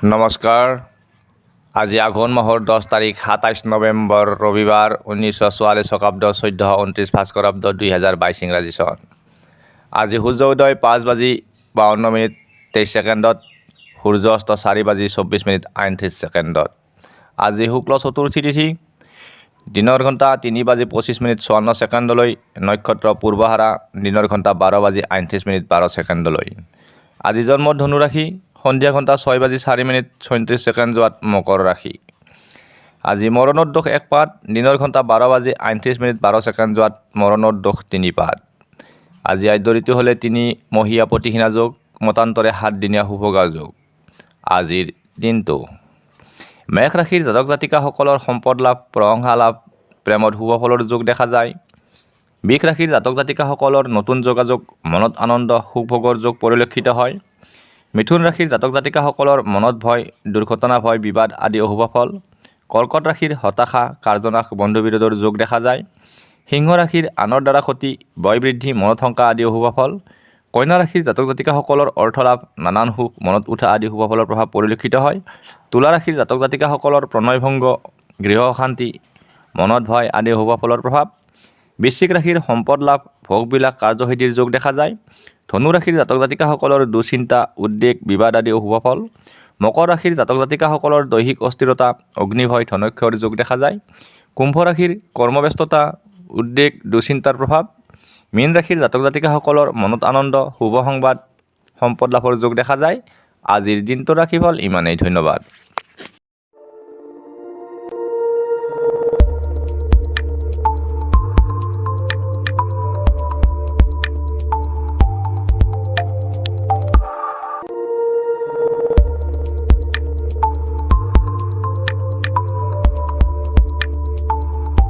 নমস্কাৰ। আজি আঘোণ মাহৰ 10 তাৰিখ, 27 নৱেম্বৰ, ৰবিবাৰ, 1944 শকাব্দ, 1429 ভাস্কৰাব্দ, 2022 ইংৰাজী চন। আজি সূৰ্য উদয় 5 বাজি 52 মিনিট 23 ছেকেণ্ডত, সূৰ্য অস্ত 4 বাজি 24 মিনিট 38 ছেকেণ্ডত। আজি শুক্ল চতুৰ্থী তিথি, দিনৰ ঘণ্টা 3 বাজি 25 মিনিট 54 ছেকেণ্ডলৈ। নক্ষত্ৰ পূৰ্বাষাঢ়া, দিনৰ ঘণ্টা 12 বাজি 38 মিনিট 12 ছেকেণ্ডলৈ। আজি জন্ম ধনুৰাশি, সন্ধিয়া ঘণ্টা 6 বাজি 4 মিনিট 36 ছেকেণ্ড যোৱাত মকৰ ৰাশি। আজি মৰণৰ দোষ এক পাত, দিনৰ ঘণ্টা 12 বাজি 38 মিনিট 12 ছেকেণ্ড যোৱাত মৰণৰ দোষ তিনি পাত। আজি আদ্য ঋতু হ'লে তিনি মহীয়া প্ৰতিহিনা যোগ, মতান্তৰে সাতদিনীয়া সুভগা যোগ। আজিৰ দিনটো মেষ ৰাশিৰ জাতক জাতিকাসকলৰ সম্পদ লাভ, প্ৰশংসা লাভ, প্ৰেমত শুভ ফলৰ যোগ দেখা যায়। বৃষ ৰাশিৰ জাতক জাতিকাসকলৰ নতুন যোগাযোগ, মনত আনন্দ, সুখ ভোগৰ যোগ পৰিলক্ষিত হয়। মিথুন ৰাশিৰ জাতক জাতিকাসকলৰ মনত ভয়, দুৰ্ঘটনা ভয়, বিবাদ আদি অশুভ ফল। কৰ্কট ৰাশিৰ হতাশা, কাৰ্যনাশ, বন্ধু বিৰোধৰ যোগ দেখা যায়। সিংহ ৰাশিৰ আনৰ দ্বাৰা ক্ষতি, ভয় বৃদ্ধি, মনত শংকা আদি অশুভ ফল। কন্যা ৰাশিৰ জাতক জাতিকাসকলৰ অৰ্থলাভ, নানান সুখ, মনত উঠা আদি শুভ ফলৰ প্ৰভাৱ পৰিলক্ষিত হয়। তুলা ৰাশিৰ জাতক জাতিকাসকলৰ প্ৰণয়ভংগ, গৃহ অশান্তি, মনত ভয় আদি শুভ ফলৰ প্ৰভাৱ। বৃশ্চিক ৰাশিৰ সম্পদ লাভ, ভোগবিলাস, কাৰ্যসিদ্ধিৰ যোগ দেখা যায়। ধনু ৰাশিৰ জাতক জাতিকাসকলৰ দুশ্চিন্তা, উদ্বেগ, বিবাদ আদি অশুভ ফল। মকৰ ৰাশিৰ জাতক জাতিকাসকলৰ দৈহিক অস্থিৰতা, অগ্নিভয়, ধনক্ষয়ৰ যোগ দেখা যায়। কুম্ভ ৰাশিৰ কৰ্মব্যস্ততা, উদ্বেগ, দুশ্চিন্তাৰ প্ৰভাৱ। মীন ৰাশিৰ জাতক জাতিকাসকলৰ মনত আনন্দ, শুভ সংবাদ, সম্পদ লাভৰ যোগ দেখা যায়। আজিৰ দিনটোৰ ৰাশিফল ইমানেই। ধন্যবাদ।